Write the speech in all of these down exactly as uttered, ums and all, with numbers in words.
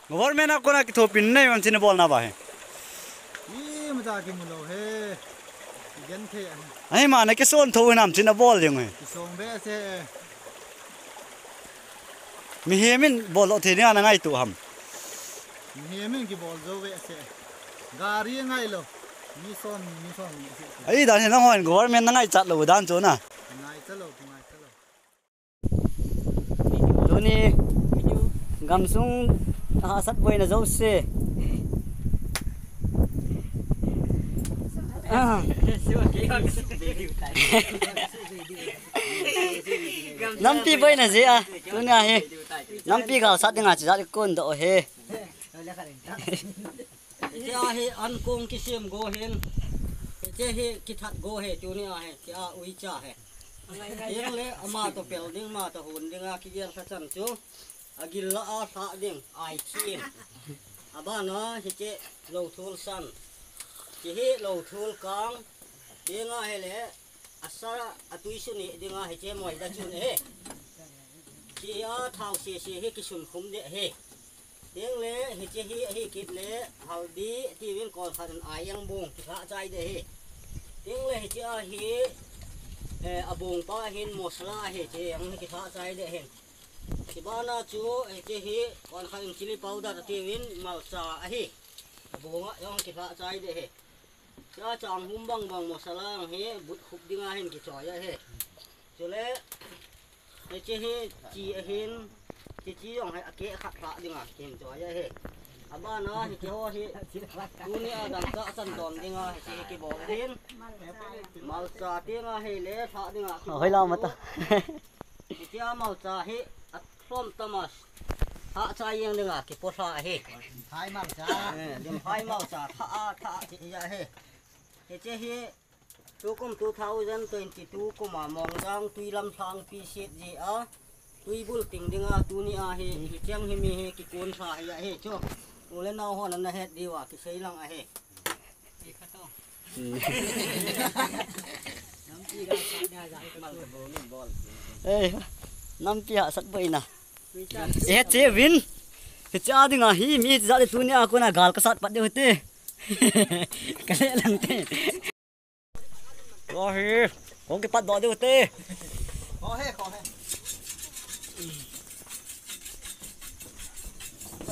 Government a kona kithopina nei vang chin a bol na ba he. Ima cha kimu lou he. Gen the. Ahi ma na kison tho nam chin a bol ding he. Kisong be se. Mihem in bol lou thei ni ana ngaito ham. Mihem in kibol jou ve se. Gari ngai lou. Mi som, mi som, mi se. Ahi dan he nang hon government na ngaichat lou dan chu na. Ngaichat lou, ngaichat lou. Tuni gamsung hahsat boina jouse. Ah. Nampi boina jeh a, tuni a hi. Nampi galsat dinga chijat i kondoh u hi. Hiche a hi ankong kisem go hin. Hiche hi kithat go hi, tuni a hi, hiche a uicha hi. Hiche le ama toh pel ding, ama toh hon ding a kigel lha chan chu. Agil lah a lhah ding, aithin. Abana hiche lou thul san. Hiche hi lou thul kang. Hiche nga hi le asa atui sun hi dinga hiche moida chun hi. Hiche a thao sese hi kisun khum ding hi. Teng le, hiche hi, hi kit le, haldi, tiuvin kol khat in aiang bung, kilhah chai ding hi. Teng le, hiche a hi, eh, abung pa hin masala hi, hiche ang hi kilhah chai ding hin. Hiche bana chu, hiche hi, kol khat in chili powder, tiuvin malcha ahi. Abung a, ang kilhah chai ding hi. Cha chang hum bang bang masala ang hi, but khup dinga hin kichoi ahi. Chule, hiche hi chi ahin, chi chi jong hi akeh khat lhah dinga kihin choi ahi. Abana hiche ho hi, tuni a dangchah chan don dinga hiche hi kibol ahin. Malcha dinga hi le lhah dinga kibol. Hoi lau mata. Hiche a malcha hi atlom tama lhah chai jeng dinga kipo lha ahi. Phai malcha. Eh, lim phai malcha lhah a, lhah a ti ahi. Hiche hi Tukum two thousand twenty-two kum a Mongjang Tuilam Lhangpi sit ji a, Tuibul ting dinga tuni a hi, hicheng hi mi hi kikon lha hi ahi chu. U le nao hon ana het diu a, kisei lang ahi. Eh, nampi hahsat boina. Eh, che vin. Hiche a dinga hi, mi jat le tuni a kona gal kasat pat diu te. Kale lang te. Ko hi, kong kipat doh diu te. Ko he, ko he.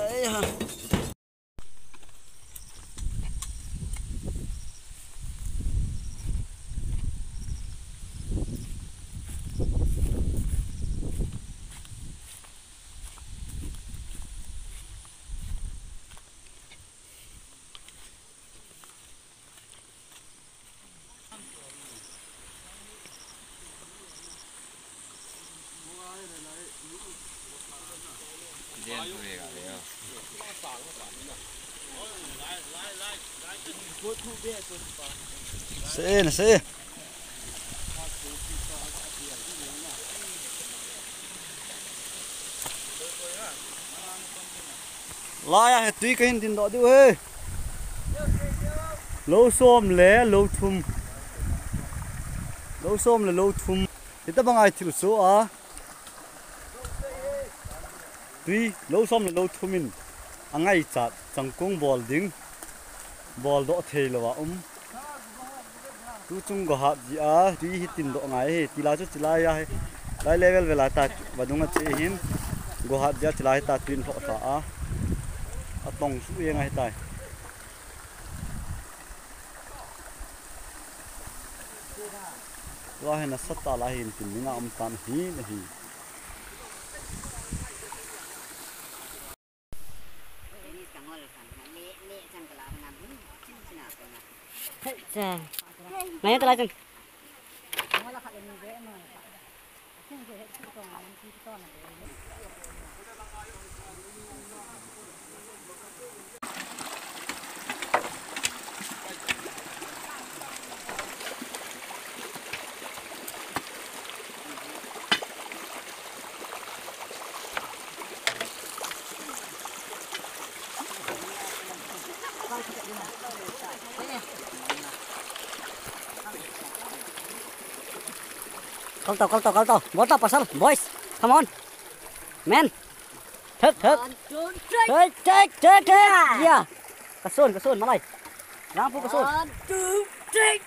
Ai ha. Se na se. Lai a hi tui kahin din doh diu he. Lou som le lou thum. Lou som le lou thum. Hitabang a hi thil so a. Tui lou som le lou thum in angaichat changkong bol ding. Bol doh thei lou a um. Tuchung gohat ji a, tui hi tin doh ngai hi, tila chu chilai a hi. Lai level vela ta, vadung a che hin. Gohat ji a chilai ta tui in lhoh lha a. Atong su e ngai tai. Tua hi nasatah lai hin tin dinga um tan hi, na hi. Cha. Ngai ta lai chun. Kal tau, kal tau, kal tau. Bol tau pasal, boys. Come on. Men. Thek, thek. One, two, three. Thek, thek, thek, thek. Ya. Kasun, kasun, malai. Langpu kasun. One, two, three.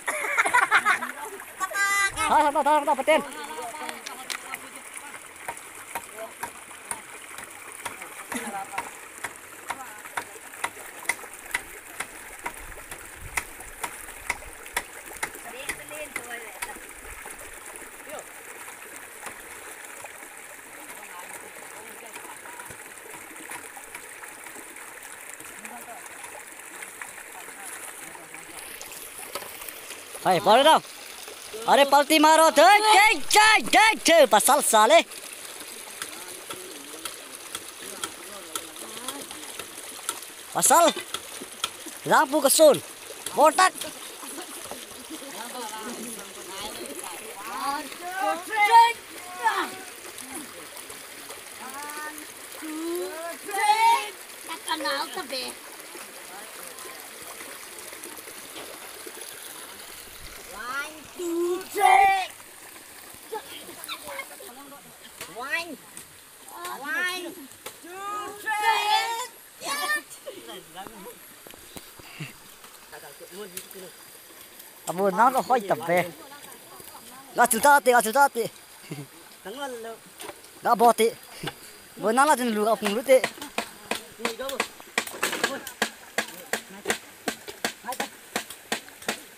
Tha, tha, tha, tha, paten. Hai, pal dao. Are palti maro, thei, thei, thei, thei, thei, pasal sale. Pasal. Langpu kasun. Botak. One, two, three. One. One, two, three. Abo na ka hoi ta be. Ga chu ta te, ga chu ta te. Ga bo te. Bo na la tin lu ga phung lu te.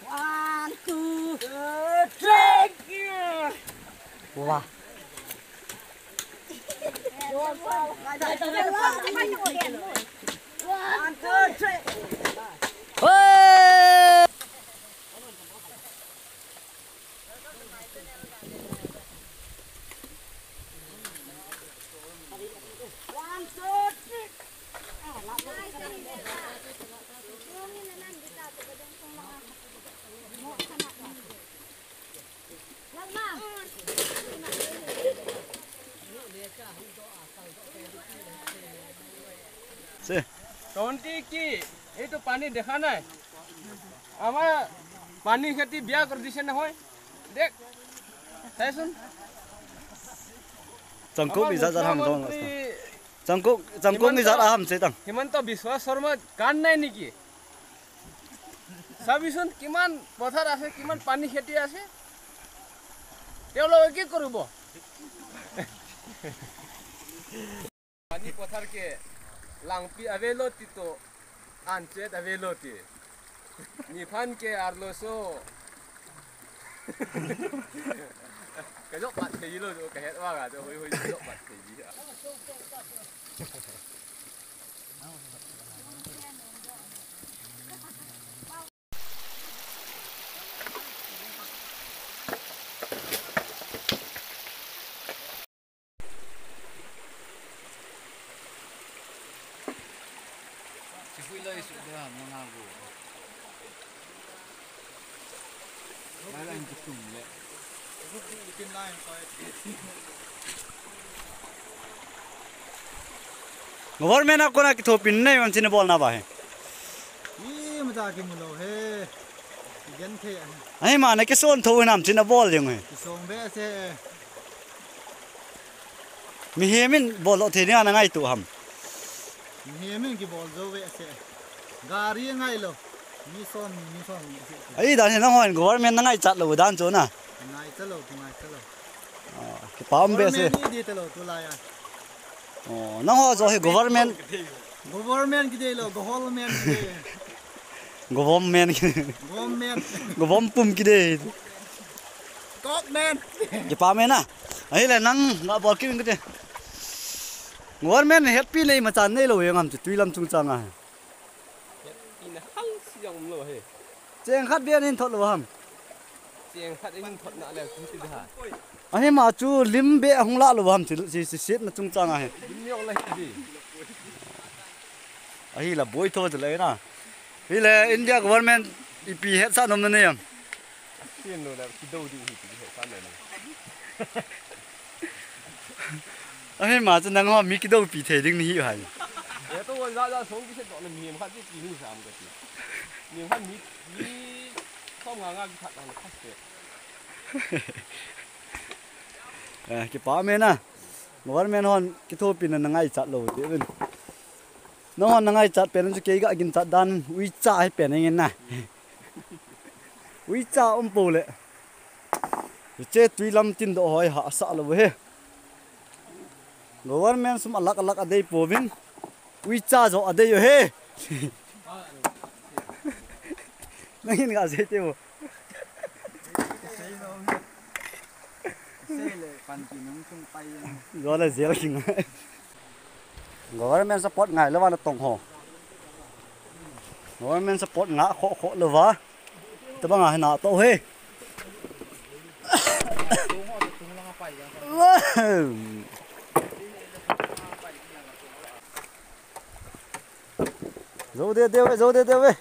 One, two, three. Wow. से। टोंटी की, ये तो पानी देखा ना है। हमारा पानी खेती ब्याह कर दिसे ना होए। देख, है सुन। Changkok hama ijat jat ham dong. Mukhyamantri Changkok, Changkok Himanta, ijat ham se tang. Himanta Biswa Sarma kan nai niki. চাবিচোন, কিমান পথাৰ আছে, কিমান পানী খেতি আছে, তেওঁলোকে কি কৰিব? Pani pathar ke langpi avelo ti to, anchet avelo ti. Niphan ke arlo so. Ka jok pat thei lo, ka het wa ga to, hoi hoi jok pat thei ji. Government a kona kithopina nei vang chin bol na ba he. Ima cha kimu lou he. Kigen thei ahi. Ahi ma na kison tho nam chin bol ding he. Kisong be se. Mihem in bol lou thei ni ana ngaito ham. Mihem in kibol jou ve se. Gari ngai lou. Mi som, mi som, mi som. Ahi dan hi nangho in government na ngaichat lou dan chu na. Ngaichat lou, ngaichat lou. Ah, kipa um be se. Government ni di te lou tulai a. Oh, nangho jo hi government. Government kidei lou, government kidei. Government kidei. Government. Government pum kidei. Government. Kipa me na. Ahile nang nga bol kit in kate. Government hetpi nei ma chan nei lou e ngam chu tui lam chung chang a. Hetpi na hang si jong um lou he. Cheng khat be nin thot lou ham. Cheng khat in thot na le ku ti da. Ahi ma chu lim be hung la lou ham chi, chi, chi sit na chung chang a he. Lim yong la hi di. Ahi la boi tho chu le na. Hi le India government ipi het sa nom na ne yam. Sin no la ki do di hi ti het sa na ne. Ahi ma chu nangho mi kidopi thei ding nahi hai. E to won la la song ki se do na mi khat ti ti nu sam ka ti. Mi khat mi, mi som nga nga ki khat na khat te. Eh, kipa me na. Government hon kithopina nangaichat lou diuvin. Nahon nangaichat pen chu kei kaginchat dan uicha hi pen ing na. Uicha um pou le. Hiche tui lam tin doh hoi hahsa lou hi. Government sum alakh alakh adei pouvin. Uicha joh adei u hi. Nangin gasei teu. Joh le jail kingai. Government support ngai louva natong ho. Government support nga kho kho louva. Tabanga hina to he. Joh de de ve, joh de de ve.